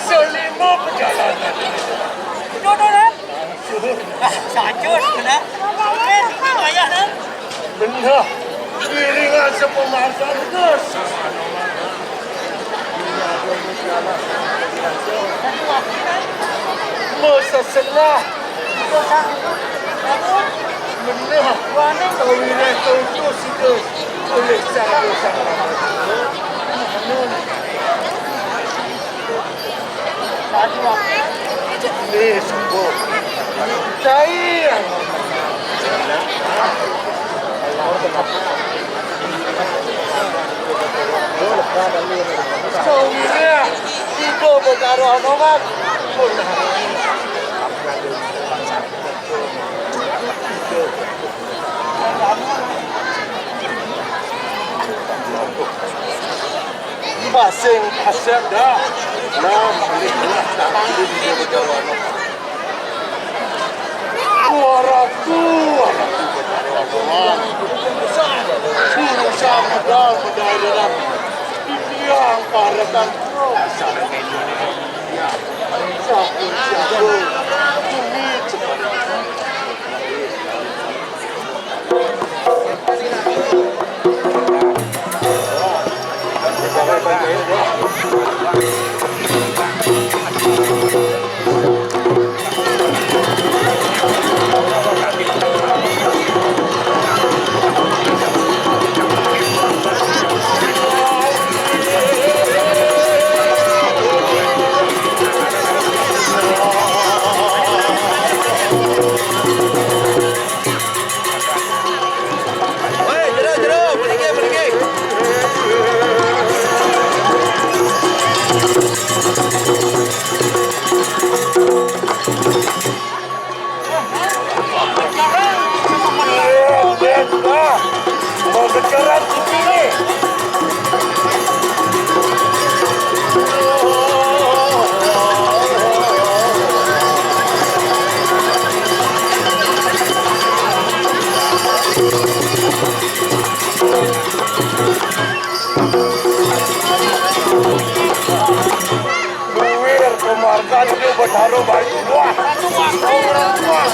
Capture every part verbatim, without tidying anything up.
Lima perjalanan. Jodoh, Nan. Ah, saja, Nan. Wayah, Nan. Benar. Iringan sepemasan ke sasana. Masa setengah. Menah. Kau wirai kau tu situ. Oleh satu sama. Ni sembuh. Cair. Kau wirai. Tiga berdarah nomak. Pasing kasep dah. Nah, balik lah. Dua ratus, dua ratus berdarah nomak. Urusan modal berdarah. Yang parakan. Hei, jero, jero, peninggi, peninggi. Duit penghargaan dia bertaruh balik. Wah, wah, wah.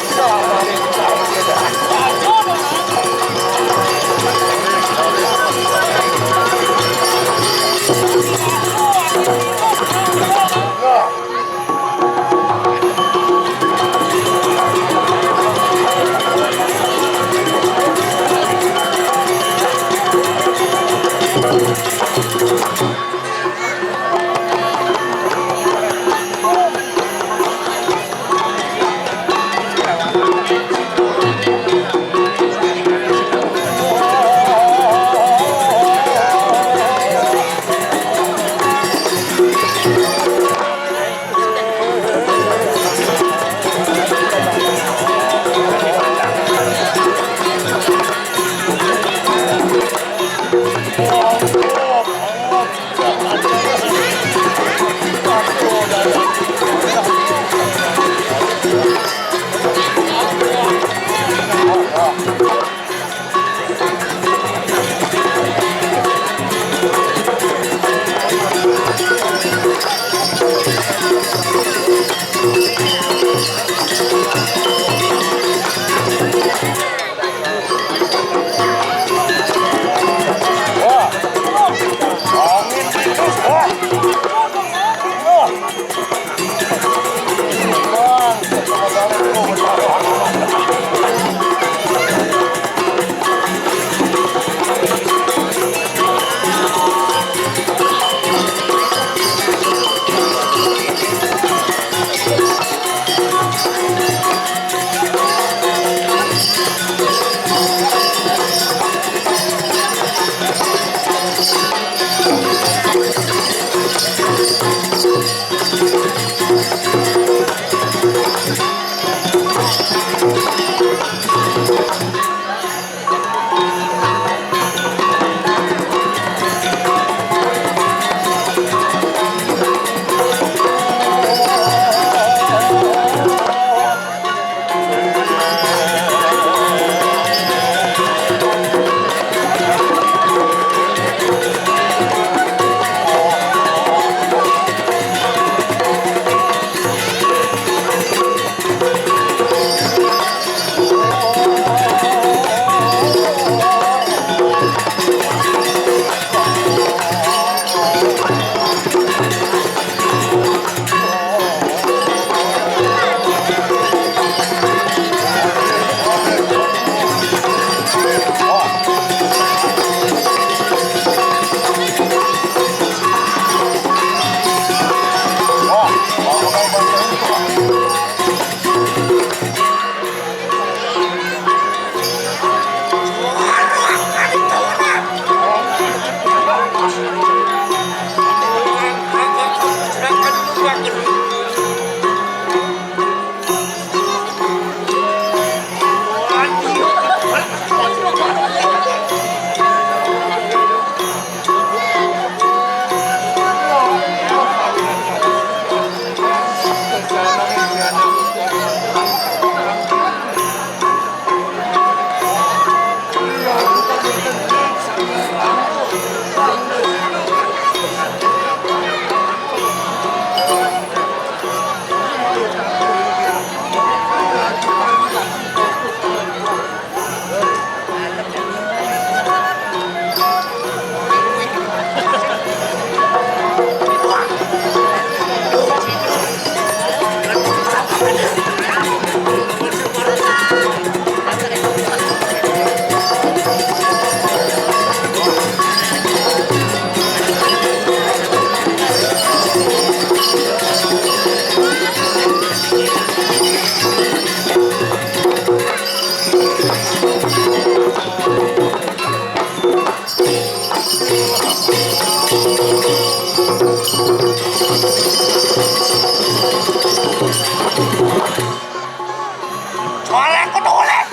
Suara aku tuh oleh.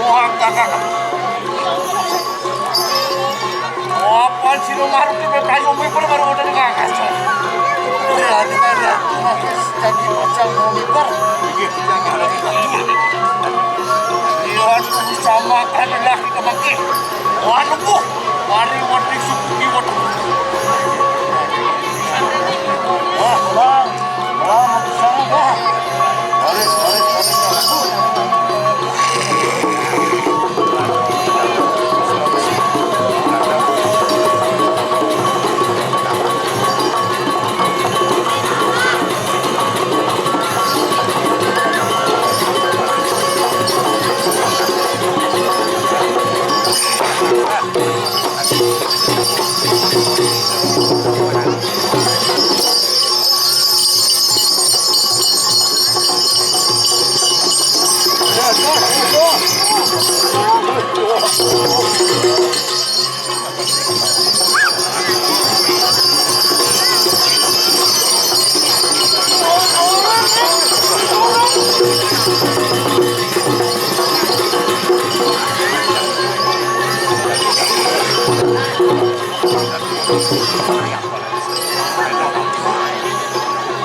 Wah, kakak. Apa sih lo maru ke kayu me pura baru udah ngangkas. Ya, ini kan ya, cuma jadi macam monitor. Iya, jangan ada kita. Iya, tuh sama kan lagi ke maki. Waduh, mari waduh suku di waduh. Wah, bang. Wah, mau ke sana, bang. Baris, baris, baris, baris.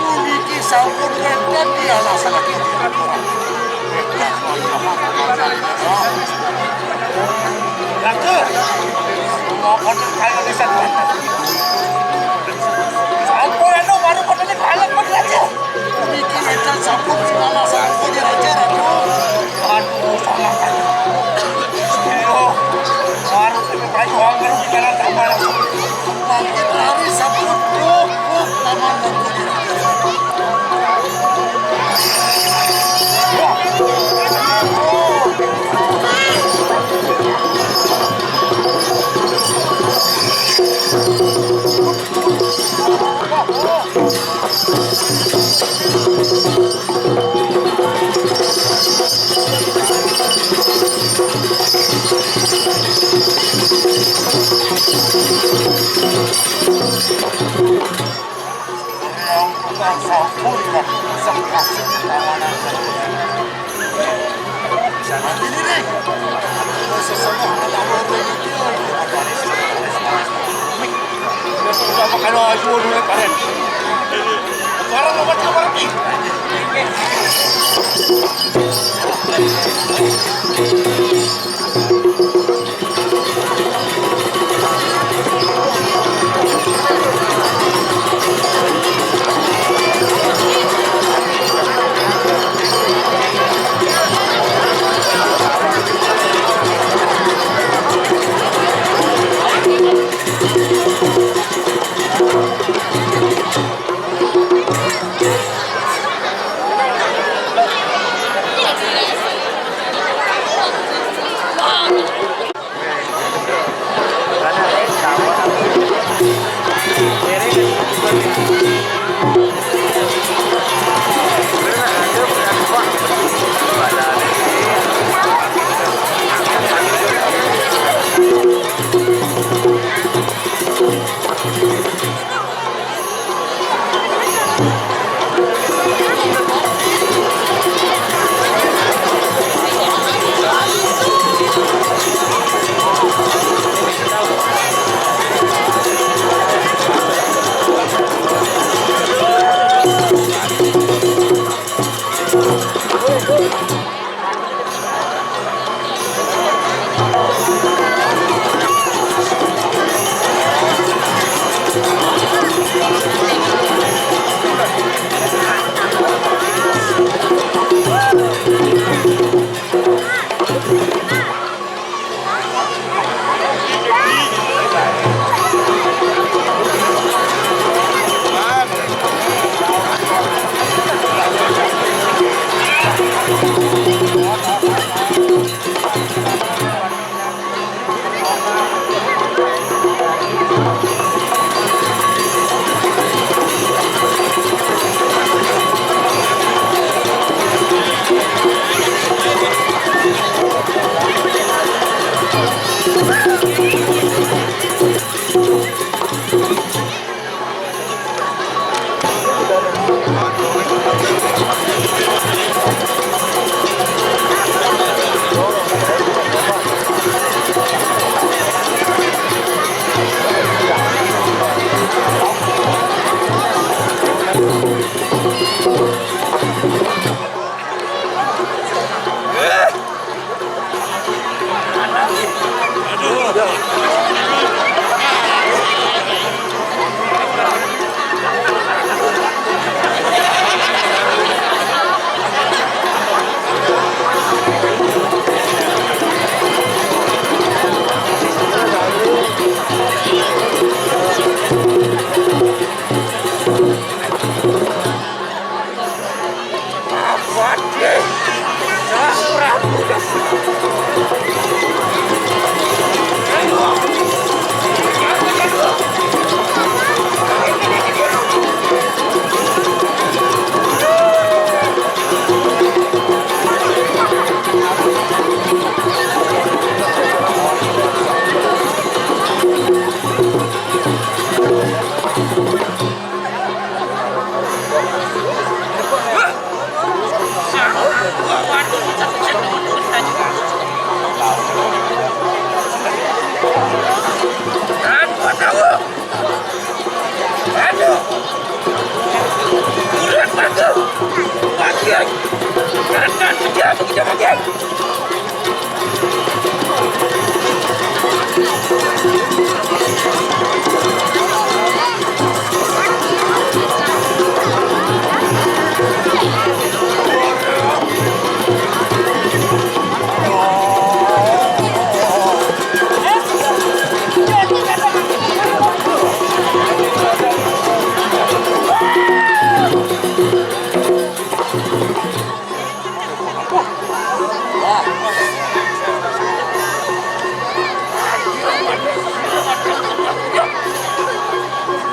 Puniki sampun wénten di alasan. Raja, mohon kaya lisan. Sampun anu baru pada kalep, Raja. Puniki wénten sampun di alasan, Raja, Raja. Aduh, sama kan. Iyo, baru kami payu anggur di dalam tambal. Mangkin lari sampun. Oh, oh, taman dan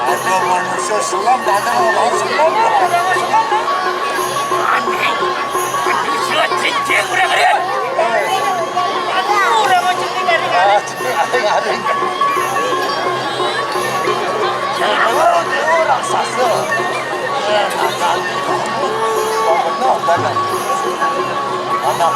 Ada manusia selam, ada orang selam. Aneh. Manusia cincin udah gede. Udah mau cincin dari. Ah, cincin aring-aring. Jangan orang raksasa. Eh, makan. Benar, benar. Anak.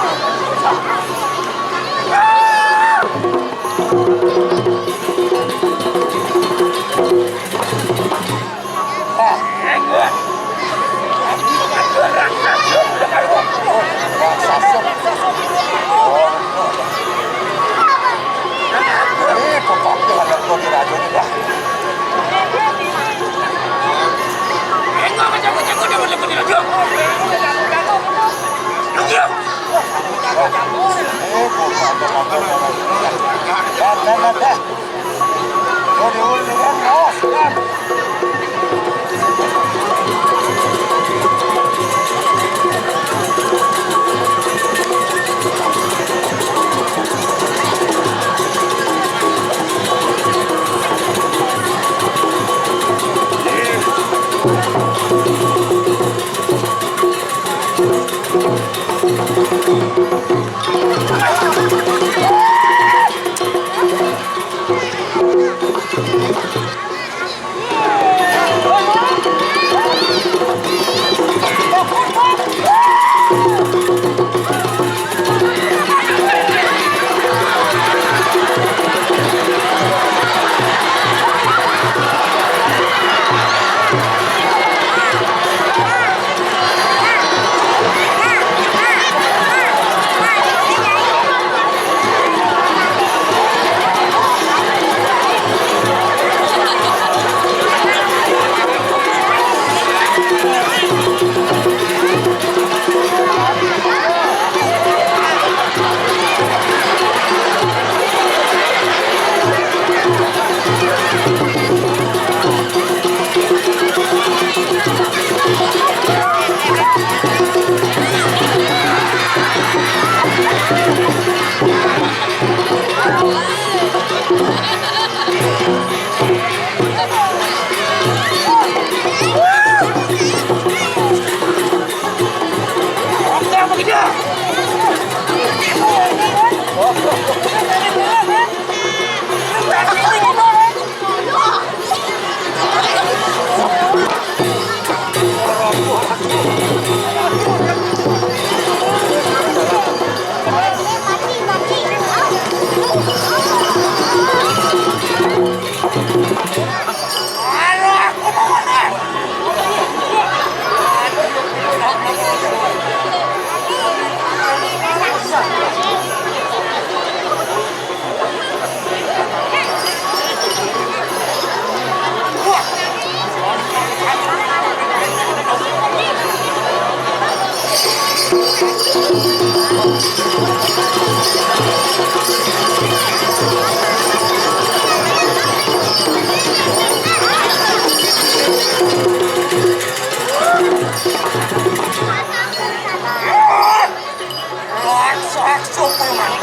Raksasa paman.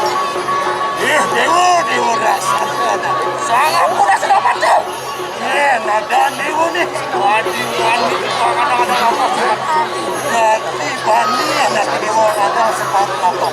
Ih, dewa, dewa raksasa. Sangat mudah sudah mati. Eh, nadaan dewa nih. Waduh, waduh, kadang-kadang apa sih? Berarti bani anak dewa ada sepatu apa?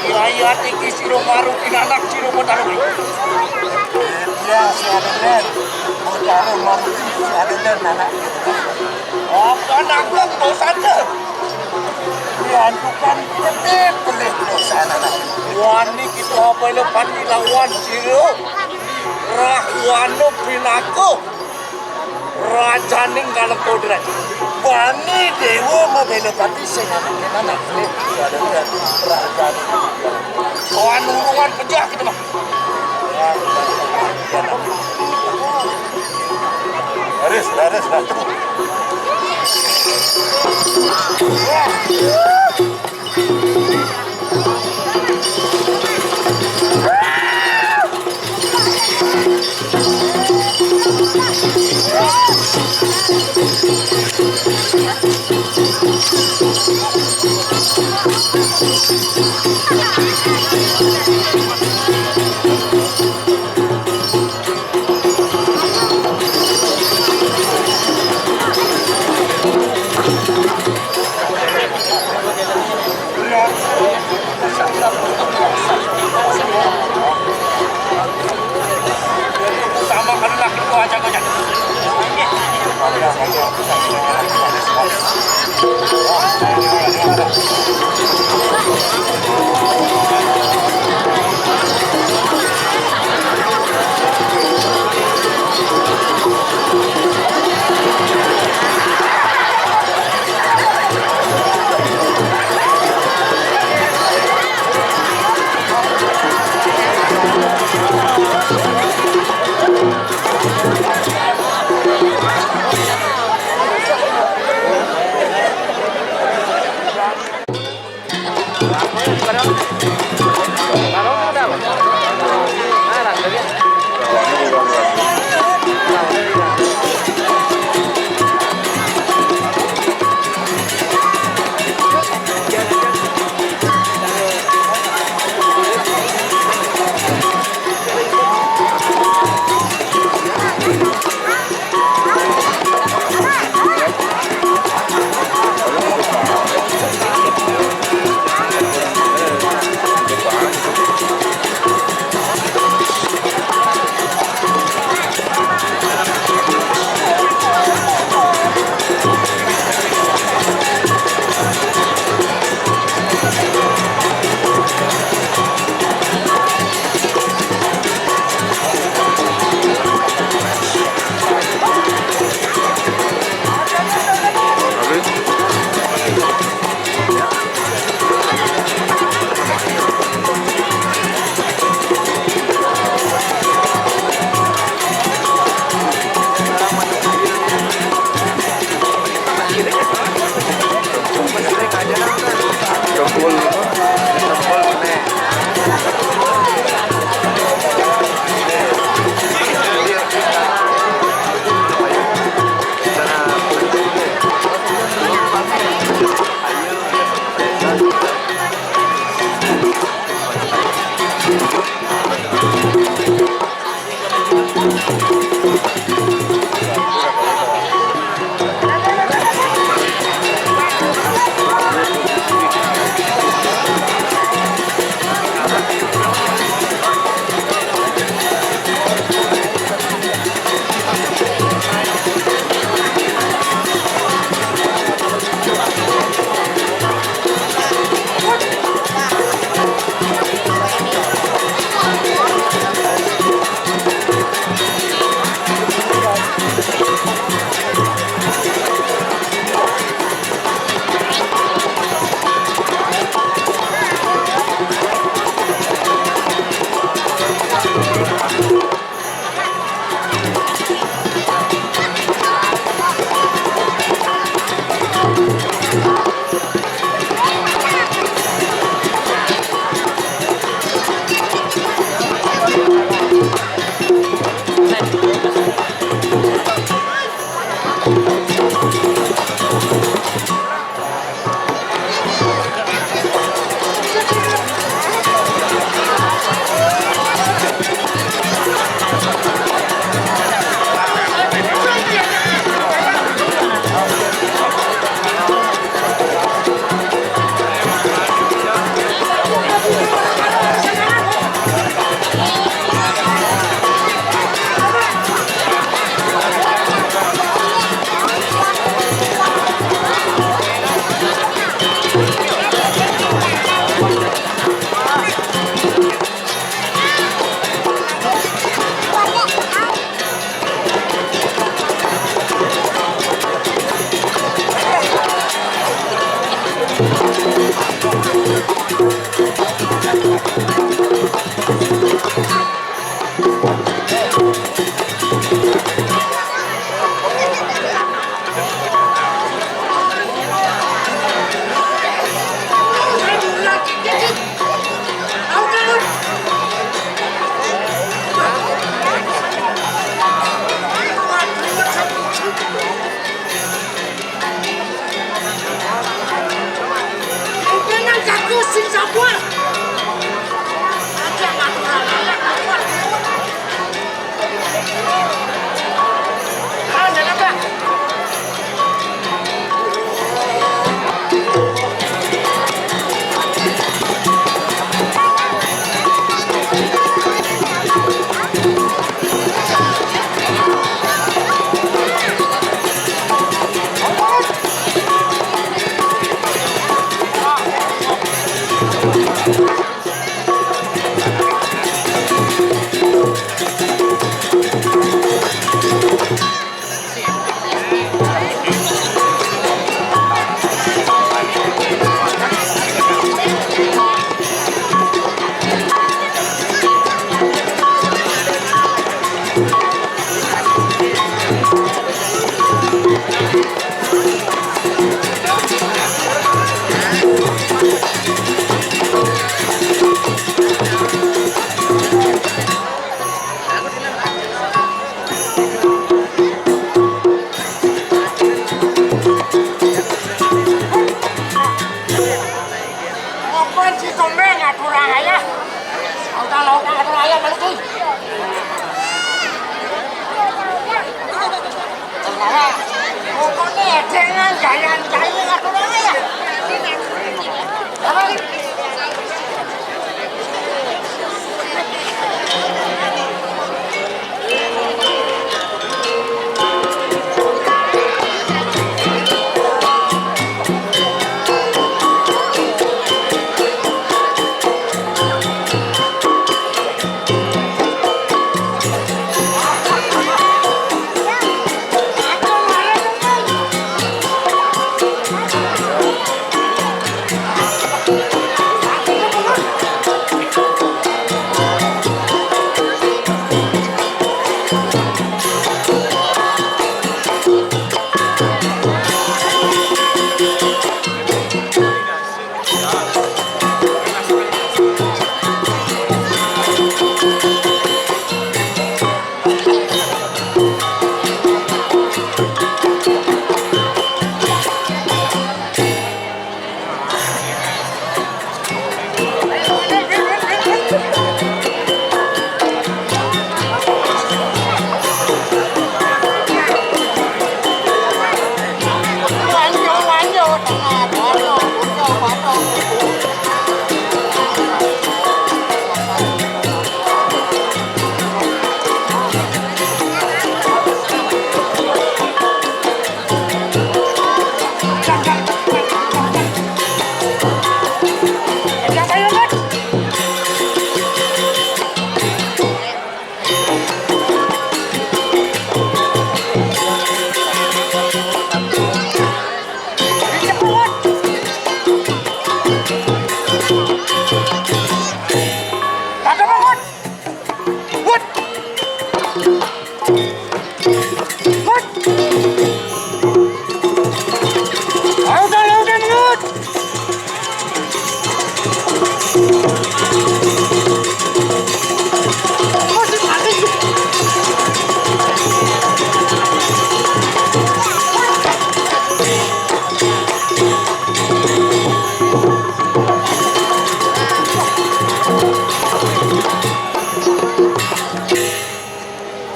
Yaya tiki siro maruti anak siro botaru. Iya, si Adeler. Botaru maruti si Adeler anak. Apa nangkep dosa tu? Diantukan gede pelih dosa anak. Wani kita apa lo pati lawan siro. Rahwano pinako. Rajaning Kalengkodrat. Bani Dewa Mabelapati sing anak-anak. Rajaning. Kawan urungan pejah kita mah. Laris, laris, laris.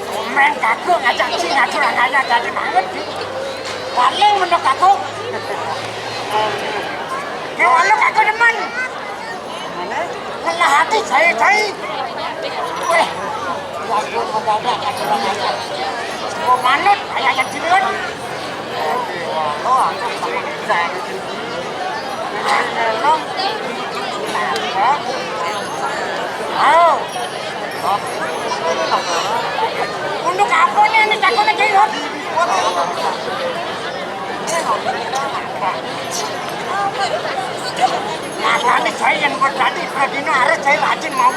Komen kakung ngajak sing ngatur anaknya jadi banget, Ki. Paling menurut kakung. Ki, walau kakung demen. Ngelah hati saya, saya. Weh, ya ampun, mendadak ngatur anaknya. Mau manut, kayak yang cilut. Oh, aku sama bisa. Untuk apa nih ini takutnya kayak gitu? Makanya saya yang buat tadi, kalau dino harus saya rajin mau.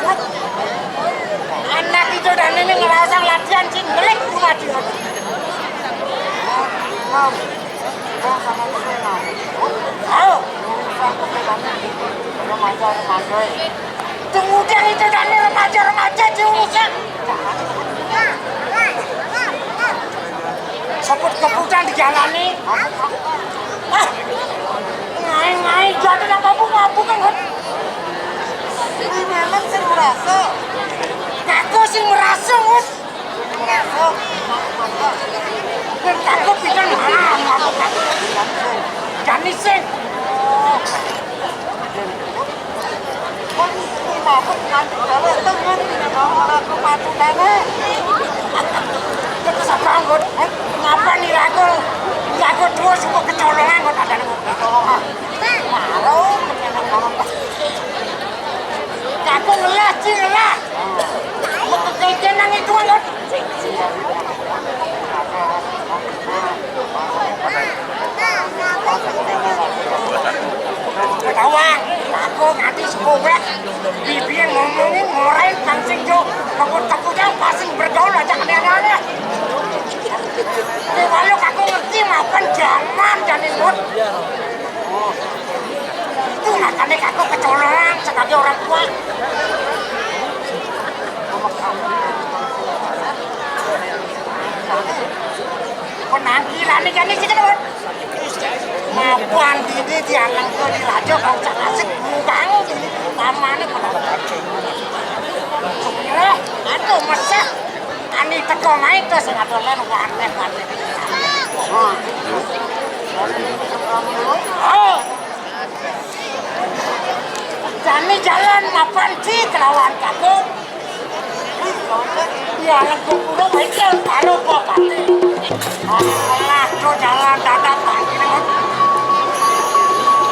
Anak itu dan ini ngerasa latihan sih, ngelik cuma di. Ayo, remaja-remaja. Tunggu dia itu dan remaja-remaja diusir. Sebut kebutuhan dijalani. Ah, ngai-ngai jadi apa bu mabuk kan? Ini memang sih merasa. Aku sih merasa, Ngut. Aku pidan malah mabuk. Jani sing. Mabuk nganti gawe tengen. Aku matu kene. Terus apa, Ngut? Ngapa nih ragu? Ragu dua semua kecolongan, Ngut, ada, Ngut. Kecolongan. Malu, aku ngelah, sih ngelah. Mau kekencenan itu, Ngut. Ketawa, aku nganti sekolah. Bibi ngomongin ngorain pancing jo, takut-takutnya pasing bergaul aja aneh-aneh. Ini walau aku ngerti makan jangan jadi mut. Itu makanya aku kecolongan sebagai orang tua. Penampilannya jadi sih kan. Mapan dini dialang ke di raja bangsa asik bukan ini pamane pada. Eh, aduh mesah. Ani teko main terus ngadolan warnet warnet. Oh. Jani jalan mapan ci kelawan kakung. Ya, lengkung pura bengkel karo bapati. Alah, to jalan dadak panggilan.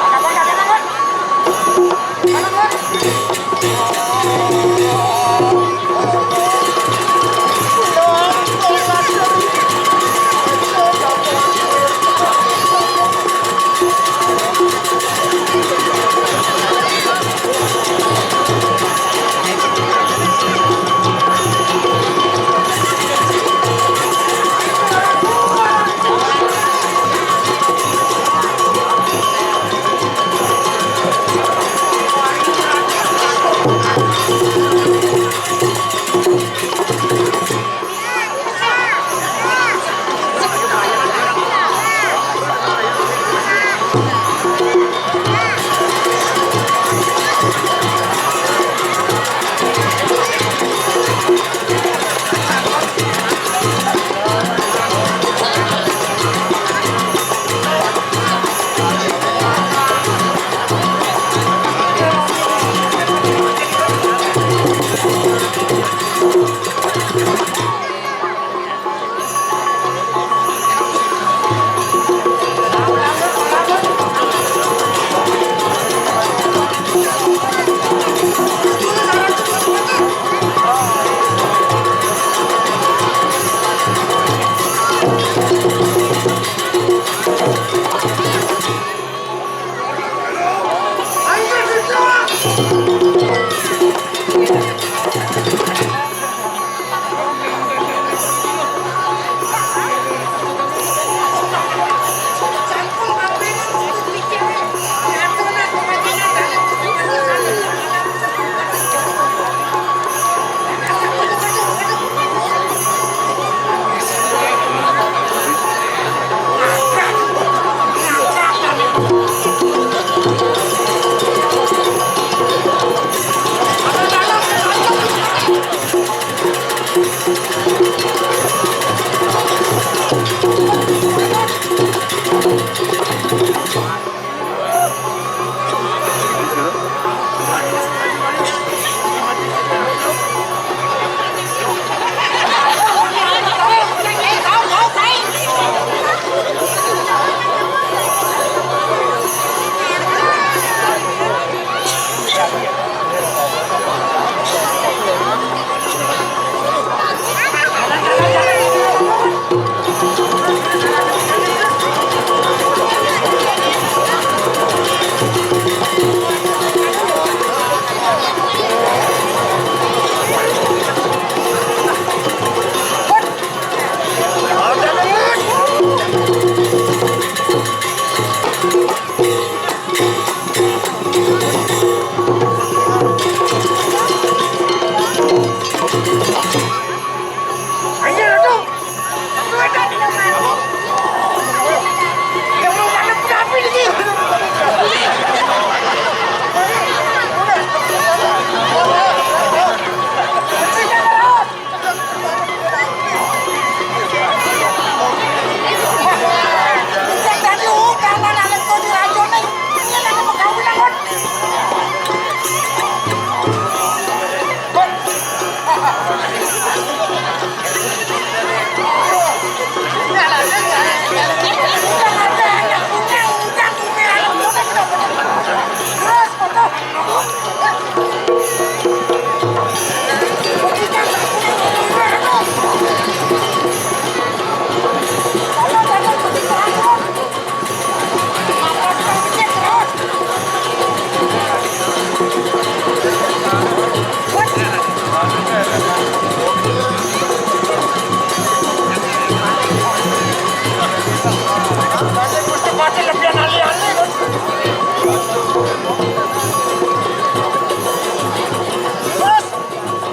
Ada apa, ada apa?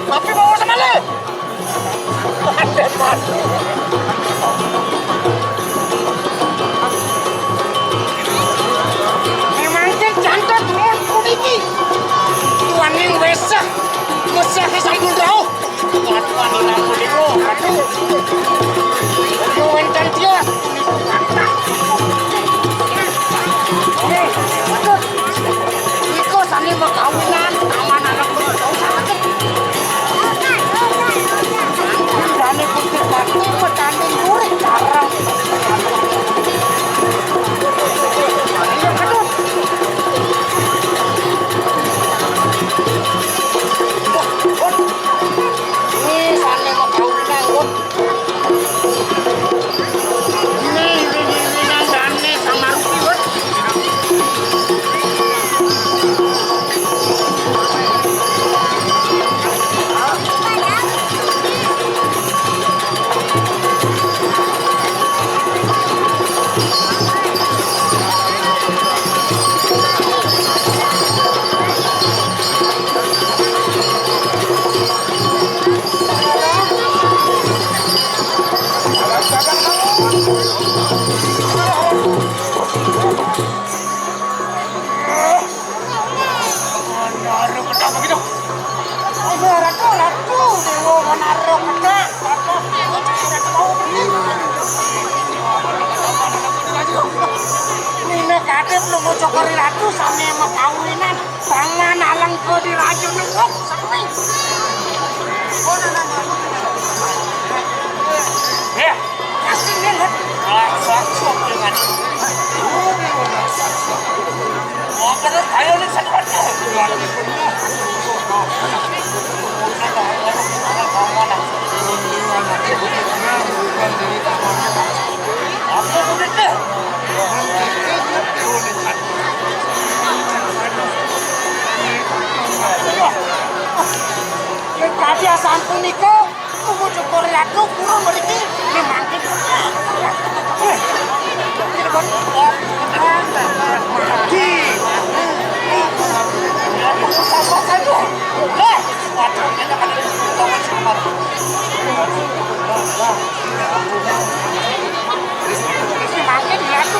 Tapi mau sama lu. Memangnya jantan turun puniki. Tuan yang wesah, wesah sampun rauh. Tuan, tuan, ini ampun, Ibu. Aduh. Aduh, wonten dia. Ratu, Ratu, Dewa Wanara Pedang, Ratu, Dewa Wanara Pedang. Nina Kadep nunggu cokori Ratu sami makawinan. Tangan alang kodi Raja Nengok, sami. Eh, kasih nih, Nek. Raksasa dengan. Oh, bener, ayo, nih, satu, satu. Yen dadi asampun nika, tunggu cukur ratu kurang mriki memangke. Weh, mati. Aku sabar saja. Weh, waduh, kita kan bawa selamat. Memangke ratu.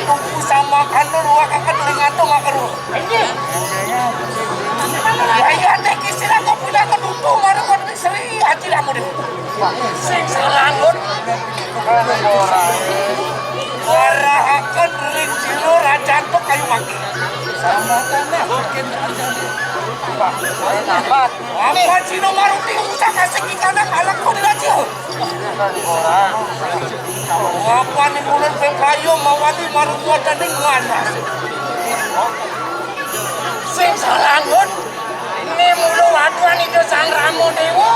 Tunggu sama kandel, wah, kakak telinga tuh nggak keruh. Ya, iya, teki sila kau punya kedutu, baru kau seri hati kamu deh. Sing salah, Ngun. Warahaken ring jero rajantuk kayu mati. Sama tanah, bikin raja. Apa Cina Maruti usah kasih kita anak anak kau di raja? Apa nih, mulai Februari mawani maru kuat dan ning mana? Sing salah, Ngun. Né mula waduhan Ida Sang Rama Déwa.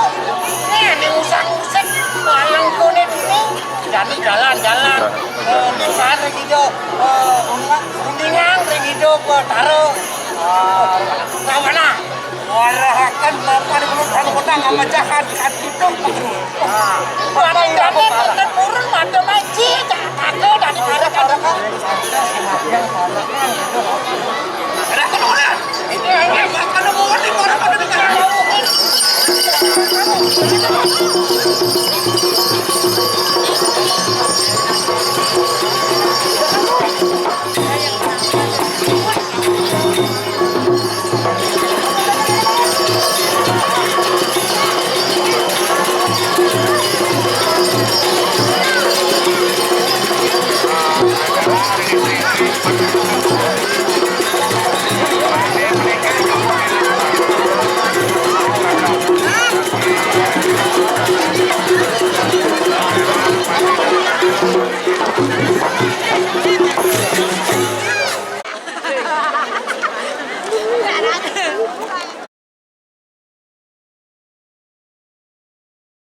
Né, né ngusang-usik palengkone dini. Jani jalan-jalan. Eh, ning ring Ida, eh, Kuningan ring Ida Betara. Eh, Rawana. Warahaken mapan kula kang petang amajahan katitung pagru. Wani dadi mboten purun mada maji, cak kado dadi para kado. Ora kena ora. Ini, ini, makan mau di mana pada di mana?